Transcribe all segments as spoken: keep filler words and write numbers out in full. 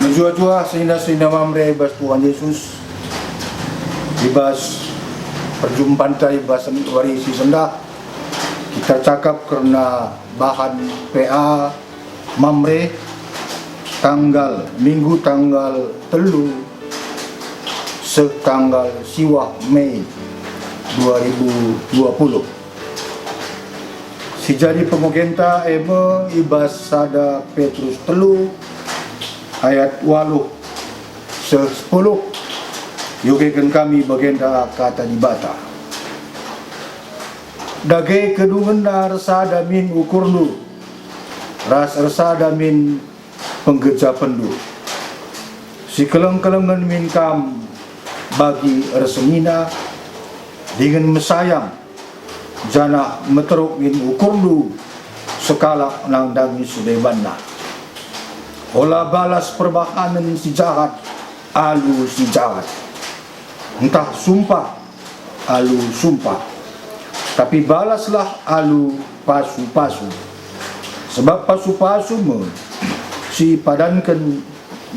Juah-juah senina-senina Mamre i bas Tuhan Yesus, i bas perjumpanta i bas wari si sendah, kita cakap kerna bahan P A Mamre tanggal, Minggu tanggal telu seh tanggal siwah Mei dua ribu dua puluh. Si jadi pengogenta e me i bas sada Petrus telu ayat waluh seh sepuluh, iogeken kami bagenda Kata Dibata. Dage kedungenna ersada min ukurndu, ras ersada min penggejapenndu. Sikeleng-kelengen min kam bagi ersengina, dingen mesayang, janah meteruk min ukurndu sekalak nandangi si debanna. Ola balas perbahanen si jahat alu si jahat, ntah sumpah alu sumpah, tapi balaslah alu pasu-pasu. Sebab pasu-pasu me si ipadanken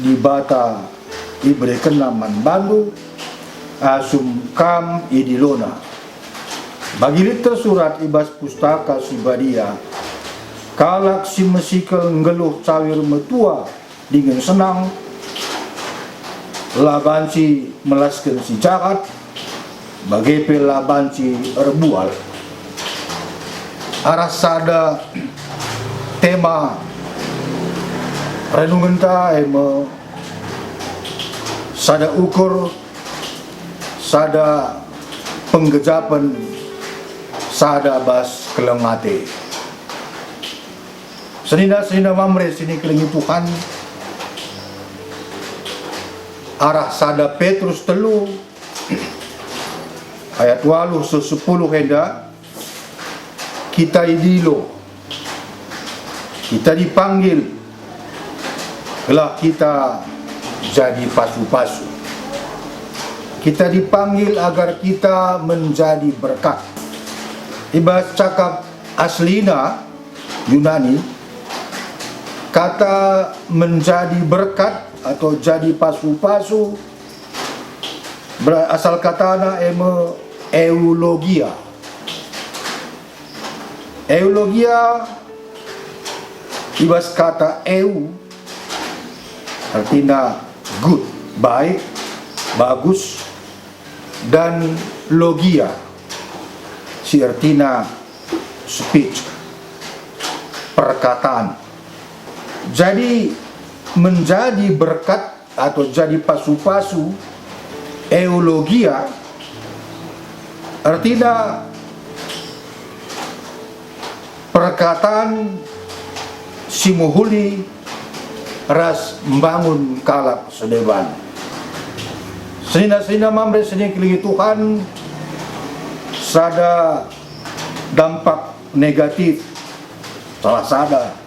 Dibata iberekenNa man bandu, asum kam idiloNa. Bagi lit tersurat i bas Pustaka Si Badia, "Kalak si mesikel nggeluh cawir metua dingen senang, la banci melasken si jahat, bage pe la banci erbual." Arah sada tema renungenta e me sada ukur, sada penggejapen, sada bas keleng ate. Senina-senina Mamre si nikelengi Tuhan, arah sada Petrus telu ayat waluh seh sepuluh enda, kita idilo, kita dipanggil gelah kita jadi pasu-pasu. Kita dipanggil agar kita menjadi berkat. I bas cakap aslina Yunani, kata menjadi berkat atau jadi pasu-pasu ber-, asal katana e me eulogia. Eulogia i bas kata eu, artina good, baik, bagus, dan logia, si ertina speech, perkataan. Jadi, menjadi berkat atau jadi pasu-pasu, eulogia, ertina perkataan si mehuli ras mbangun kalak sedeban. Senina-senina Mamre si nikelengi Tuhan, sada dampak negatif, salah sada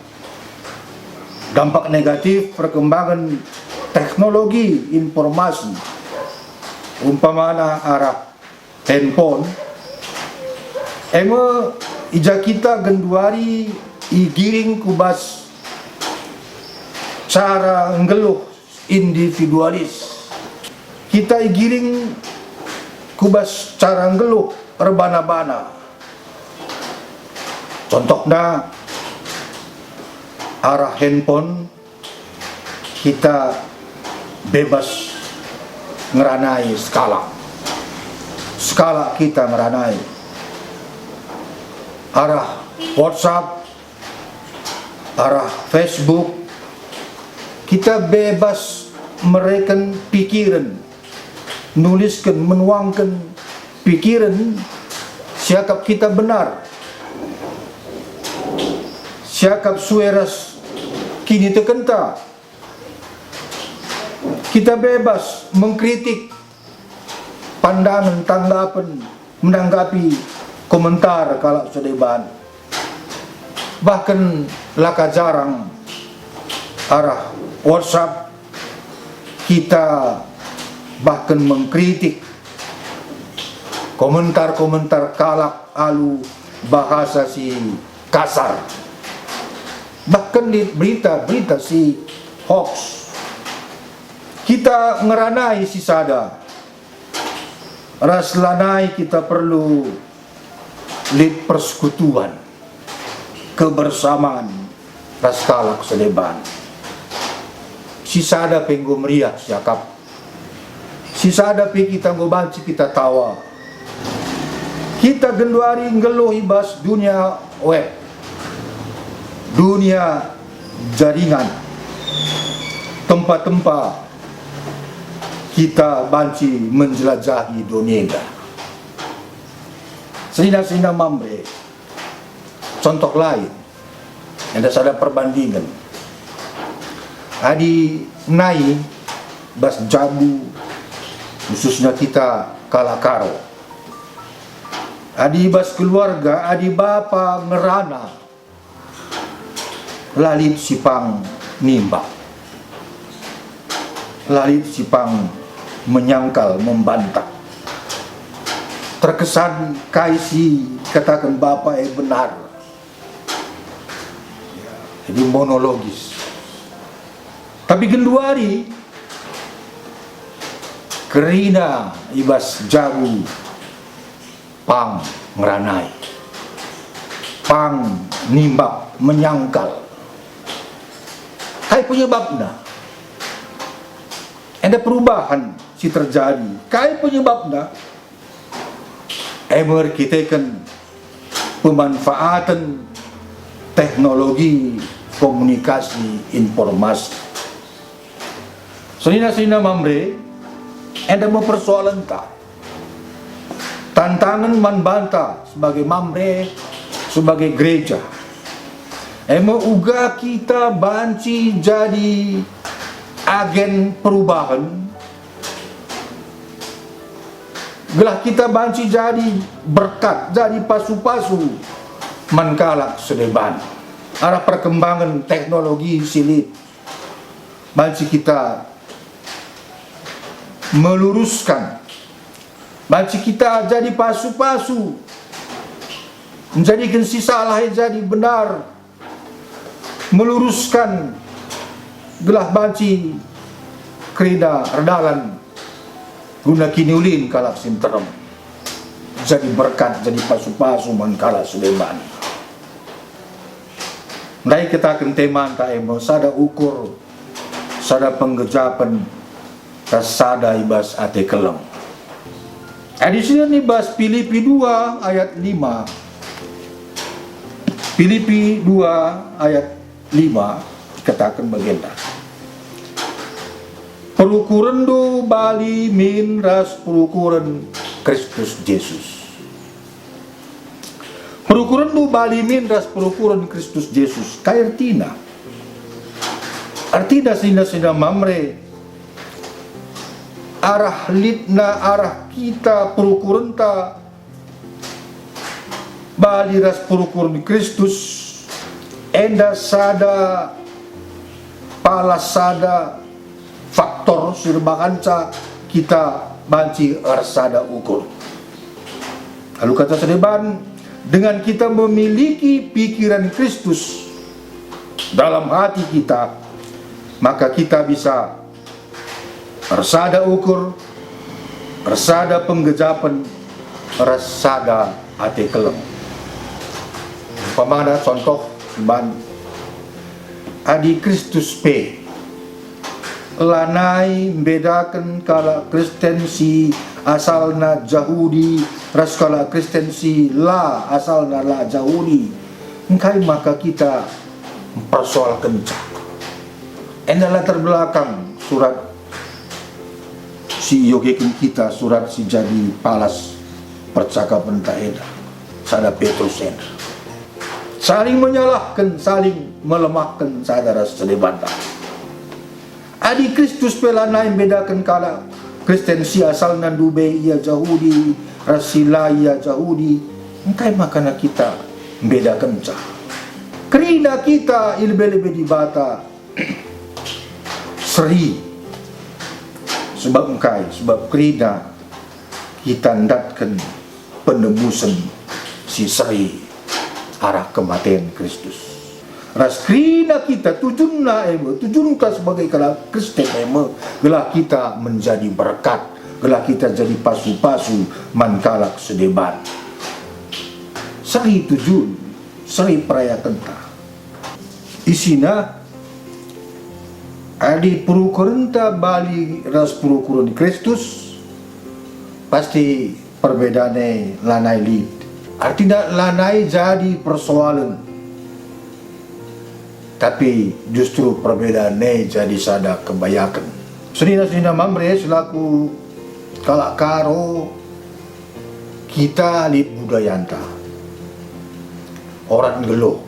dampak negatif perkembangan teknologi informasi, umpamana arah handphone, e me i ja kita genduari igiring ku bas cara nggeluh individualis. Kita igiring ku bas cara nggeluh erbana-bana. Contohna, arah handphone, kita bebas ngeranai sekalak. Sekalak kita ngeranai. Arah WhatsApp, arah Facebook, kita bebas mereken pikiren, nulisken, menuangken pikiren siakap kita benar, siakap sue ras kinitekenta. Kita bebas mengkritik pandangan, tanggapen, menanggapi komentar kalak sedeban. Bahkan laka jarang arah WhatsApp kita bahkan mengkritik komentar-komentar kalak alu bahasa si kasar. Bahkan di berita-berita si hoax, Kita ngeranai si sada, ras lanai kita perlu lit persekutuan, kebersamaan ras kalak sedeban. Si sada pe enggo meriah siakap. Si sada pe kita enggo banci kita tawa. Kita genduari nggeluh i bas dunia web, dunia jaringan, tempa-tempa kita banci menjelajahi doni enda. Senina-senina Mamre, contoh lain, enda sada perbandingen. Adi nai bas jabu, khususna kita kalak Karo, adi bas keluarga, adi bapa ngerana, la lit si pang nimbak, la lit si pang menyangkal, membantah. Terkesan kai si kataken bapa e benar. Jadi monologis. Tapi genduari kerina i bas jabu pang ngeranai, pang nimbak, menyangkal. Kai penyebabna? Enda perubahan si terjadi. Kai penyebabna? E me erkiteken pemanfaaten teknologi komunikasi informasi. Senina-senina Mamre, enda me persoalenta. Tantangen man banta sebagai Mamre, sebagai gereja. E me uga kita banci jadi agen perubahan, gelah kita banci jadi berkat, jadi pasu-pasu man kalak sedeban. Arah perkembangan teknologi si lit, banci kita meluruskan, banci kita jadi pasu-pasu, menjadikan si salah e jadi benar, meluruskan gelah banci kerina erdalan guna kiniulin kalak si nterem, jadi berkat, jadi pasu-pasu man kalak sedeban. Ndai kataken temanta e me sada ukur, sada penggejapen, ras sada i bas ate keleng. Adi sinen i bas Pilipi dua ayat lima. Pilipi dua ayat lima ikataken bagenda, "Perukurenndu bali min ras perukuren Kristus Jesus." Perukurenndu bali min ras perukuren Kristus Jesus. Kai ertina? Ertina senina-senina Mamre, arah litna, arah kita perukurenta bali ras perukuren Kristus, enda sada palas, sada faktor si erbahanca kita banci ersada ukur. Alu kata sedeban, dengan kita memiliki pikiran Kristus dalam hati kita, maka kita bisa ersada ukur, ersada penggejapen, ersada ate keleng. Umpamana contoh, man, adi Kristus pe lanai mbedaken kalak Kristen si asalna Jahudi ras kalak Kristen si la asalna la Jahudi, engkai maka kita mpersoalkenca? Enda latar belakang surat si iogeken kita, surat si jadi palas percakapenta enda, sada Petrus enda. Saling menyalahken, saling melemahken sada ras sedebanna. Adi Kristus pe lanai mbedaken kalak Kristen si asalna ndube ia Jahudi ras si la ia Jahudi, engkai makana kita mbedakenca? Kerina kita i lebe-lebe Dibata seri. Sebab engkai? Sebab kerina kita ndatken penebusen si seri arah kematen Kristus. Ras kerina kita tujunna e me, tujunta sebagai kalak Kristen e me, gelah kita menjadi berkat, gelah kita jadi pasu-pasu man kalak sedeban. Seri tujun, seri perayakenta. Isina, adi perukurenta bali ras perukuren Kristus, pasti perbedan e lanai lit. Artina lanai jadi persoalen, tapi justru perbedan e jadi sada kebayaken. Senina-senina Mamre, selaku kalak Karo, kita lit budayanta. Orat nggeluh.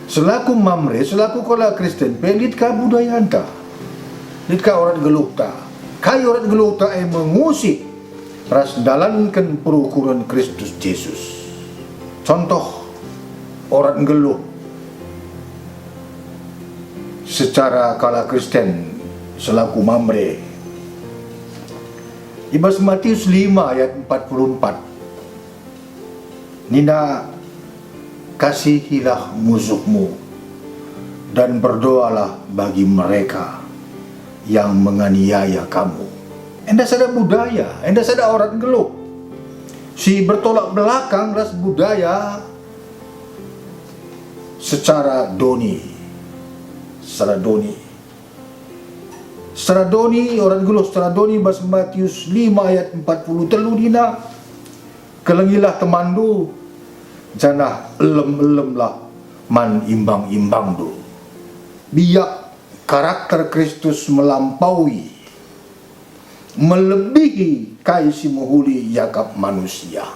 Selaku Mamre, selaku kalak Kristen pe lit ka budayanta. Lit ka orat nggeluhta. Kai orat nggeluhta e? Mengusik ras ndalanken perukuren Kristus Jesus. Contoh orat nggeluh secara kalak Kristen selaku Mamre. I bas Matius lima ayat empat puluh empat, nina, "Kasihilah musuhmu, dan berdoalah bagi mereka yang menganiaya kamu." Enda sada budaya, enda sada orat nggeluh si bertolak belakang ras budaya secara doni. Secara doni. Secara doni, orat nggeluh secara doni bas Matius lima ayat empat puluh telu nina, "Kelengilah temanndu, janah elem-elemlah man imbang-imbangndu." Biak karakter Kristus melampaui, melebihi kai si mehuli iakap manusia.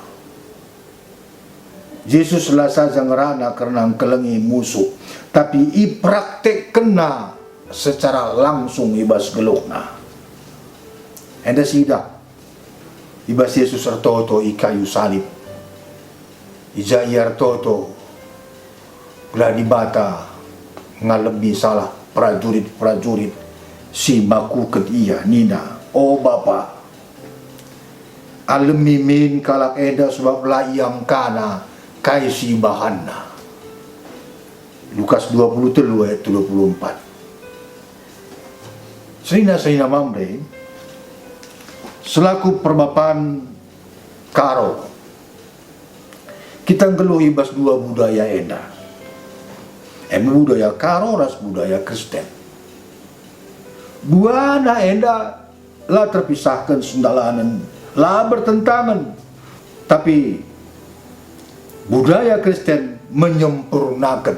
Jesus la saja ngerana kerna ngkelengi musuh, tapi ipraktekkenna secara langsung i bas geluhna. Enda sidah, i bas Jesus ertoto i kayu salib. I ja ia ertoto, gelah Dibata ngalemi salah perajurit-perajurit si makuken ia nina, "O Bapa, alemi min kalak enda, sebab la iangkana kai si ibahanna." Lukas dua puluh telu ayat tiga puluh empat. Senina-senina Mamre, selaku perbapan Karo, kita nggeluh i bas dua budaya enda. E me budaya Karo ras budaya Kristen. Duana enda la terpisahken, sendalanen, la bertentangen. Tapi budaya Kristen menyempurnaken,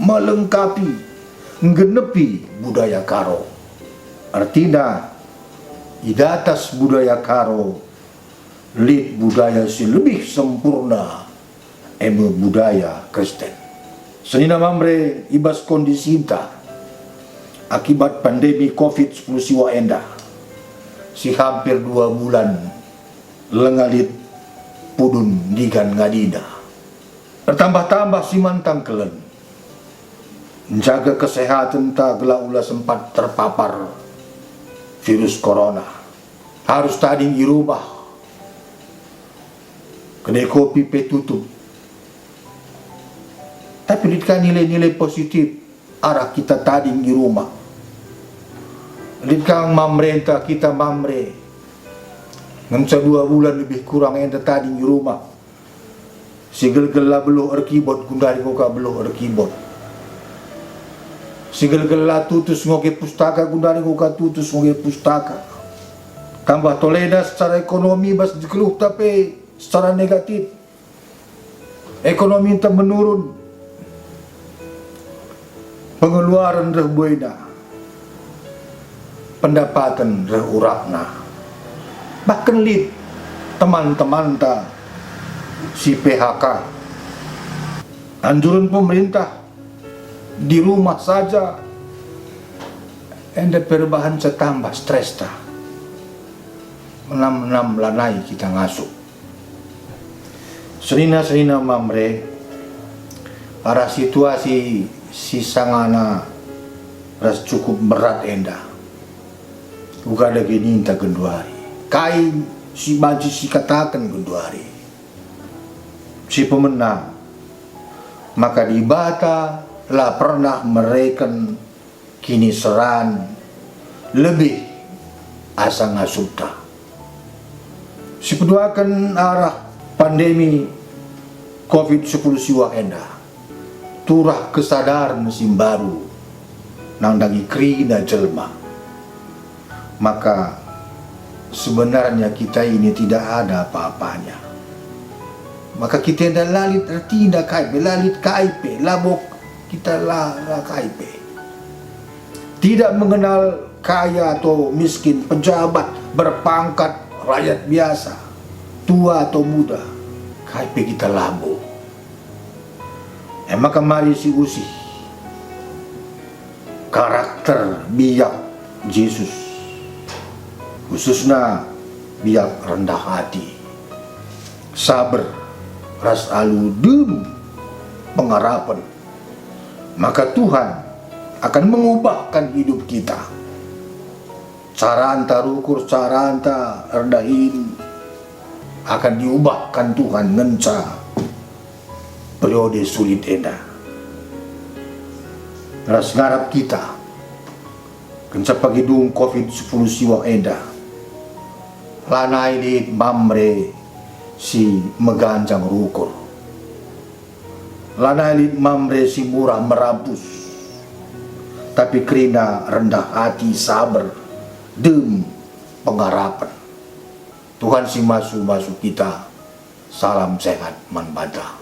melengkapi, nggenepi budaya Karo. Ertina, i datas budaya Karo lit budaya si lebih sempurna, e me budaya Kristen. Senina Mamre, i bas kondisinta akibat pandemi covid sepuluh siwa enda, si hampir dua bulan langa lit pudun ndigan ngadina. Ertambah-tambah si man tangkelen, njaga kesehatenta gelah ula sempat terpapar virus corona. Harus tading i rumah. Kedai kopi pe tutup. Tapi lit ka nilai-nilai positif arah kita tading i rumah. Lit ka Mamrenta, kita Mamre. Ngenca dua bulan lebih kurang enda tading i rumah. Si gelgel la beluh erkibot, gundari enggo ka beluh erkibot. Si gelgel la tutus ngoge pustaka, gundari enggo ka tutus ngoge pustaka. Tambah toleda secara ekonomi bas geluhta pe secara negatif. Ekonominta menurun. Pengeluaren reh buena, pendapaten reh urakna. Bahken lit teman-temanta si P H K. Anjuren pemerintah, di rumah saja, enda perbahanca tambah stresta. Menam-menam lanai kita ngasup. Senina-senina Mamre, arah situasi si sangana ras cukup berat enda, uga dage ninta genduari. Kai si banci sikataken genduari? Si pemena, Maka Dibata la pernah mereken kiniseran lebih asa ngasupta. Sipeduaken arah pandemi covid sepuluh siwah enda, turah kesadaren si mbaru nandangi kerina jelma. Maka sebenarnya kita ini tidak ada apa-apanya. Maka kita enda la lit ertina kai pe, la lit kai pe, labo kita la, la kai pe. Tidak mengenal kaya atau miskin, pejabat, berpangkat, rakyat biasa, tua atau muda, kai pe kita labo. E maka mari siusih karakter biak Jesus, khususna biak rendah hati, saber, ras alu dem pengarapen, maka Tuhan akan mengubahkan hidup kita. Caranta rukur, caranta erdahin akan diubahkan Tuhan ngenca periode sulit enda. Ras ngarap kita, kenca pagi dung covid sepuluh siwah enda, lanai lit Mamre si meganjang rukur. Lanai lit Mamre si murah merabus, tapi kerina rendah hati, saber, dem pengarapen. Tuhan si masu-masu kita. Salam sehat man banta.